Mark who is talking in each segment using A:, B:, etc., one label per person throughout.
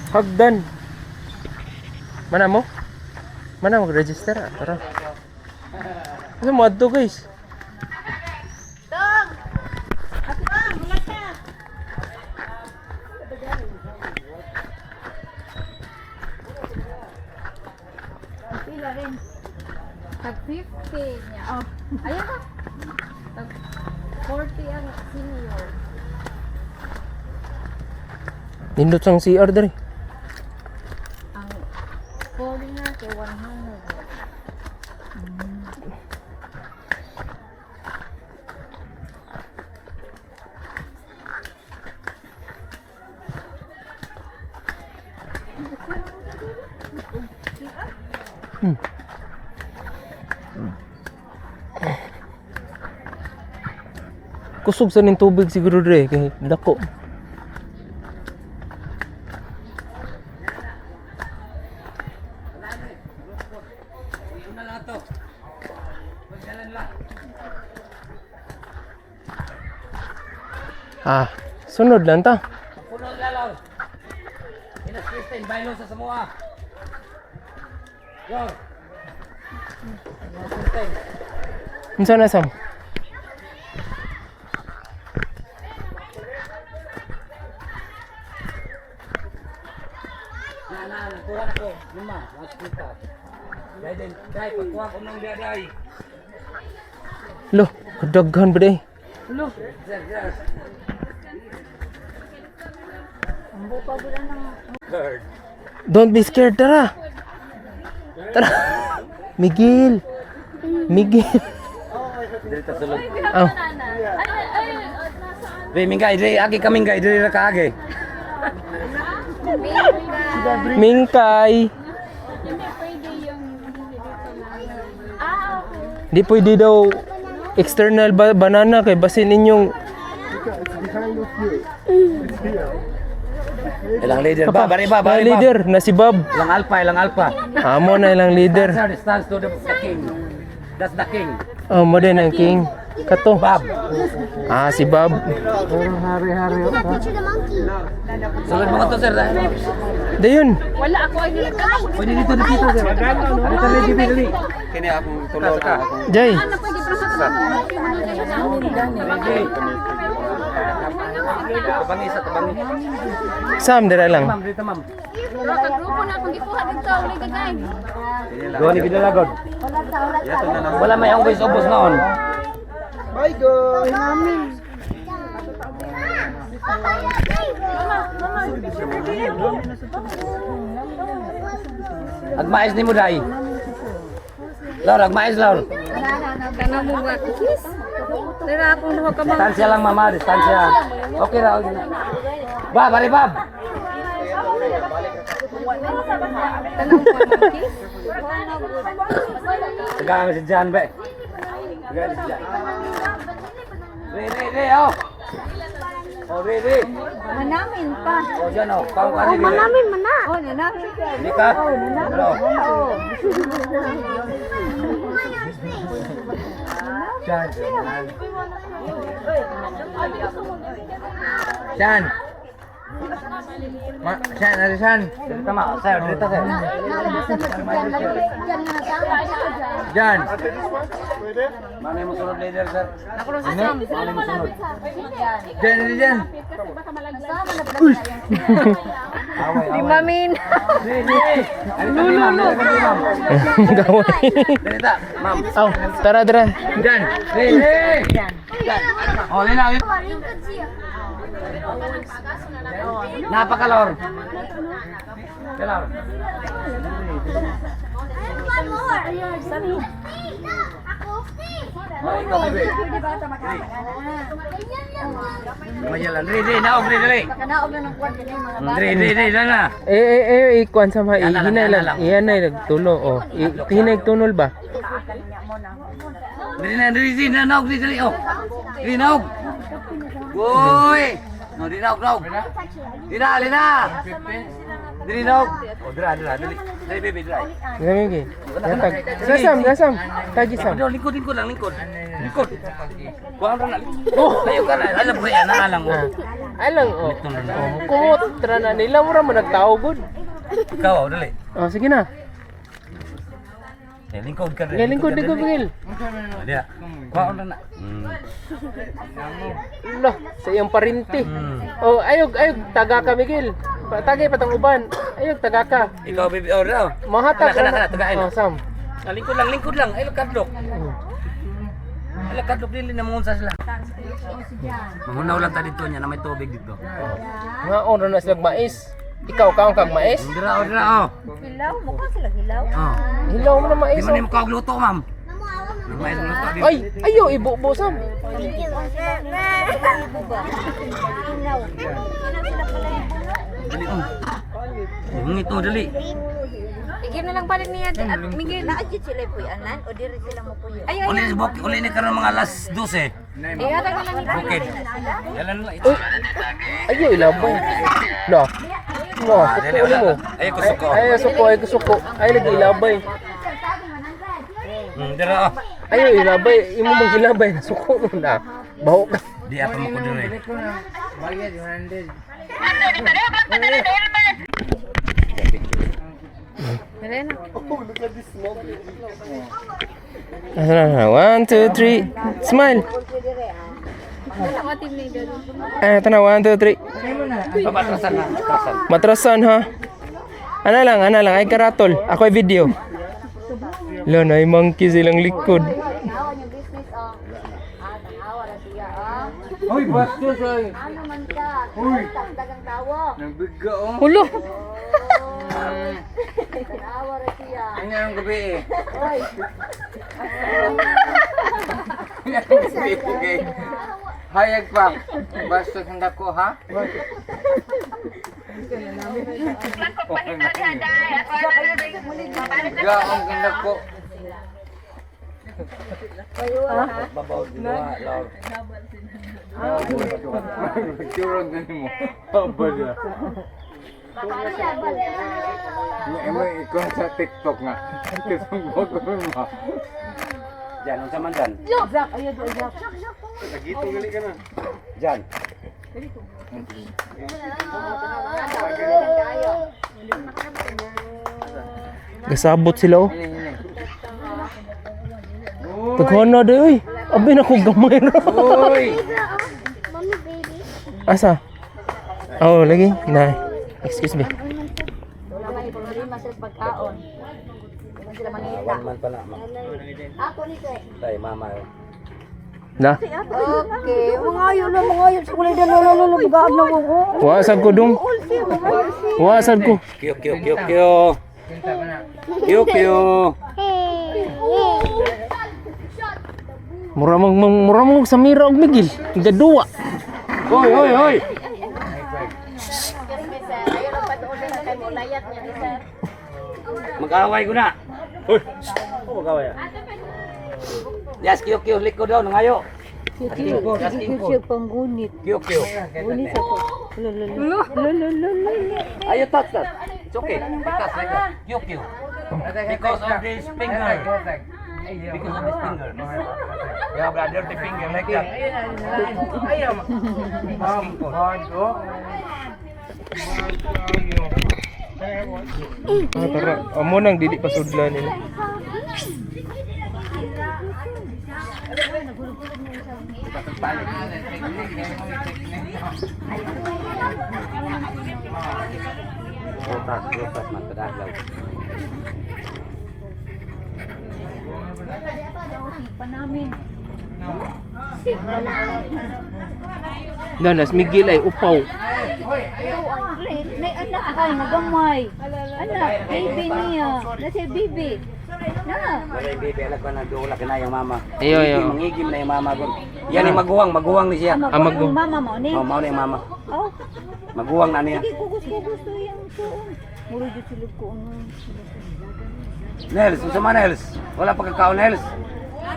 A: Hagdan. Mana mo? Mana mag-register ah. Tara. Ano mo adto, guys?
B: Dong! Ako ba? Wala ka. Pila rin. Tag 50 niya. Oh, ayun na. Tag 40 ang senior.
A: Nindot sang CR diri.
B: Ang foreigner kay 100.
A: Kusog sa ning tubig siguro diri kay dako. Ah, sunod lang ta.
C: Puno lalaw. Inas Christine, bailo sa Samoa. Yo. Inas Christine.
A: Unsa na, Sam?
C: Na na, nagkuha na ko. Lima, last kita. Dai din, dai pagkuha ko ng biyaday.
A: Lo, kadaghan ba day?
C: Sir, sir.
A: Don't be scared, tara. Tara. Miguel. Miguel.
C: Dili ta sulod.
A: Oh,
C: Dre mingay, dre agi kamingay, dre ra kaagi.
A: Mingkay.
B: Hindi pwede yung dito lang. Ah, okay.
A: Di pwede daw external ba banana kay basin ninyong
C: Ilang leader ba, bari ba,
A: na
C: bari ba.
A: leader na si Bob.
C: Ilang alpha, ilang alpha.
A: Amo na ilang leader.
C: Sir, stands to the king. That's the king.
A: Oh, mo din ang king. Kato.
C: Bob.
A: Ah, si Bob.
D: Picture the monkey.
C: Sulod mo to, sir.
A: Dayon.
B: Wala ako ay nilagay.
C: Pwede dito dito, sir. Dito dali, dali.
E: Kini akong tulog akong
A: Jay.
B: Ano pwede pero sa
C: Okay. Tabangi sa tabangi.
A: Sam dira lang.
C: Ma'am, dito ma'am.
B: Pero ka grupo na akong gikuha dito, wala gagay.
C: Gawa ni Bidalagod. Wala may ang voice ubos noon. Agmaes ni mo dai. Lor, agmaes lor.
B: Kana mo ba kiss? Dira akong duha ka mga
C: Distansya lang mama, distansya. Okay ra, okay na. Ba, bari bab.
B: tanong ko mga kiss.
C: Tagaan si Jan be. Tagaan si Jan. Re, re, re, oh. Oh, re, re.
B: Manamin pa.
C: Oh, Jan, oh. Pang oh,
D: Manamin mana.
B: Oh, nanamin ka.
C: Hindi ka? Hello.
E: Jan. Jan. Ma, Jan, ada Jan.
C: Dito ma, sir, dito sir.
E: Jan.
C: Mano mo sunod leader, sir? Mano mo sunod?
E: Jan, ada Jan.
C: Away, away.
B: Mamin.
C: Re, re. Ano tabi, ma'am? Dito tabi, ma'am.
A: Gaway.
C: Dito, ma'am.
A: Oh, tara tara.
E: Jan.
C: Re, re. Oh, lina, lina. Napakalor. Kalor.
D: One more. Ako.
C: Oh, ikaw, bebe. Mayalan. Re, re, naog, re, dali.
B: Kanaog na ng kwan kini mga bata.
C: Re, re, re, na na.
A: Eh eh eh, eh kuan sa mga
C: Yan na lang,
A: hinay
C: yan na
A: lang.
C: lang.
A: Iyan na nagtulo oh. Hinay tunol ba?
C: Re na, re, re, na, naog, re, dali, oh. Re, naog. Uy. No, di naog, naog. Di na, di na. Dili na. Oh, dira, dira, dili. Dili, baby, dira.
A: Dili Miguel. Yatag. Sasam, sasam. Tagi sam.
C: Dili, lingkod, lingkod lang, lingkod. Lingkod. Kuha ra na. Oh, ayo ka na. Alam ko yan, alam mo.
A: Alang oh. Oh, kumot tra na nila mo ra man nagtao gud.
C: Ikaw, oh, dali.
A: Oh, sige na.
C: Eh, lingkod ka
A: Miguel, lingkod, lingkod, Miguel.
C: Oh, diya. Kuha ra na.
A: Lah, sa iyang parinti. Oh, ayog, ayog, taga ka, Miguel. Tagay patang uban. Ayog, taga ka.
C: Ikaw, baby, oh, dira.
A: Mahatag
C: Kana,
A: ra na.
C: kana, tagain.
A: Oh, sam.
C: Ah, lingkod lang, lingkod lang. Ay, kadlok. Ay, kadlok dili na mangunsa sila. Mangunaw lang ta dito niya na may tubig dito.
A: Nga on ra na sila mais. Ikaw kaon kag mais?
C: Dira, oh, dira, oh.
B: Hilaw, mukha sila hilaw.
C: Oh.
A: Hilaw mo na
C: Di
A: mais.
C: man
A: Oh.
C: nimo kaog luto, ma'am. Mais luto di.
A: Ay, ayo ibubo sam.
B: Hilaw. Hilaw sila pala.
C: Dali, oh. Ang ito, dali.
B: Igim na lang balik niya at Miguel. Naadyo sila puyanan o diri sila mo puyo. Ay, ay,
C: Uli ni bukid, uli ni karon mga alas 12.
B: ihatag na lang ni
C: Bukid. Yalan lang ito.
A: Uy. Ayo ilabay. La. No,
C: Dali,
A: suko
C: wala.
A: mo.
C: Ay, kusuko.
A: Ay, suko, ay suko. Ay lagi ilabay.
C: Dira, oh.
A: Ayo ilabay, imo mong ilabay na suko mo na. Baho ka.
C: Di apa mo ko diri.
E: Bayad, 100.
B: Dali na.
A: Asa na, na? One, two, three. Smile. Ay, ito na. One, two, three.
C: Papatrasan na, patrasan.
A: Matrasan ha. Ana lang, ana lang. Ay karatol. Ako ay video. Lo, na monkey silang likod.
E: Uy, bastos ay.
D: Ano man ka?
E: Uy.
D: Dagang tawo.
E: Nagbiga oh.
A: Hulo.
D: Tanawa ra siya.
E: Ang ang gabi eh. Ang gabi eh. Hayag pa. Bastos ang dako ha? Gaong ang dako.
C: Babaw di ba, Lord.
E: Picturean ka nimo. Aba niya. Imo ikaw sa TikTok nga. Kasumbog ko mo.
C: Diyan, unsa man dan? Diyan.
A: Gasabot sila oh. Taghana day oy. Abi na ko gamay ra.
E: Uy!
D: Mommy, baby.
A: Asa? Oh, lagi. Na. Excuse me.
B: Wala may problema sa pagkaon. Wala sila mangita.
C: One month pa na, ma'am.
D: Ako nito eh.
C: Tay, mama. Oh.
A: Na.
B: Okay, mga ayo lang, mga ayo sa kulay dalo lalo bugaan na ko.
A: Wa sad ko dong. Wa sad ko.
C: Kyo, kyo, kyo, kyo. Kyo, kyo.
D: Hey.
A: Mura mong mura mong Samira og Miguel. Gaduwa.
C: Hoy, hoy, hoy. Mag-away ko na. Hoy. Oh, mag-away ah. Yes, kyo, kyo, likod daw, nangayo. Lingkod, lingkod.
B: panggunit.
C: Kyo, kyo.
B: Gunit ako. Lolo lolo lolo.
C: Ayo, touch that. It's okay. Touch like that. Kyo, kyo. Because of this finger. Because of this finger. Yeah, brother, the finger like that.
E: Ayaw. Ma'am, hard oh.
A: Ah, tara. Amo nang dili pasudlan nila.
C: Rotas, rotas, man, kadaglaw.
A: Na, nas Miguel ay upaw.
B: Nay anak ay nagamay. Anak, baby niya. Nasa baby. Na.
C: Wala yung baby, alam ko na doon ka na yung mama.
A: Ayo, ayo.
C: Mangigim na yung mama ko. Yan yung maguwang, maguwang ni siya.
A: Ah,
B: Ang mama mo ni.
C: Oh, mao na yung mama.
B: Oh,
C: Maguwang na niya.
B: sige kugus-kugus to yung suon. Muro jud silog ko ano.
C: Nels, unsa man Nels? Wala pa kakaon Nels.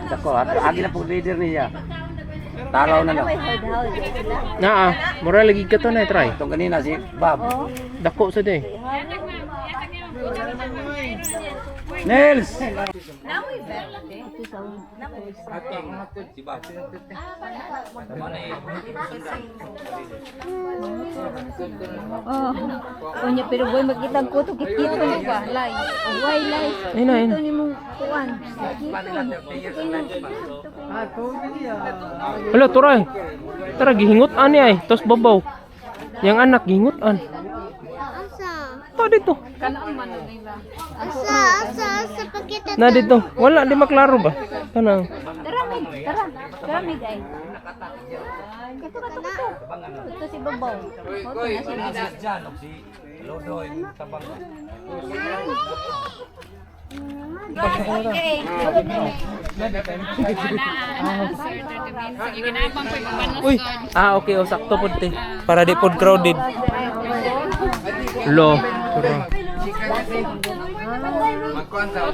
C: Dako, agi na po leader niya. Taraw na lang.
B: May hawd-hawd sila.
A: Naa, mura lagi ka to na try.
C: Itong kanina si Bob.
A: Dako sa day.
C: Nels! Si Bob.
B: Oh. Unya pero boy makita ko to kikito mo ba? Lay. Way lay.
A: Ayun na, ayun.
B: Ito ni mong kuan.
A: Hala, turay. Tara gihingot ani ay, tos babaw. Yang anak gihingot an.
D: Asa?
A: To dito.
D: Asa? Asa? Asa? Pakita.
A: Na dito. Wala di maklaro ba? Kanang
B: Tara mig, tara. Tara mig ay. Ito ka to ka. Ito si babaw. Ito na si babaw.
C: Diyan, og si Lodoy, tabang.
A: Uy, ah okay, oh, sakto pod te. Para di pod crowded. Lo, tara.
E: Magkuhan sa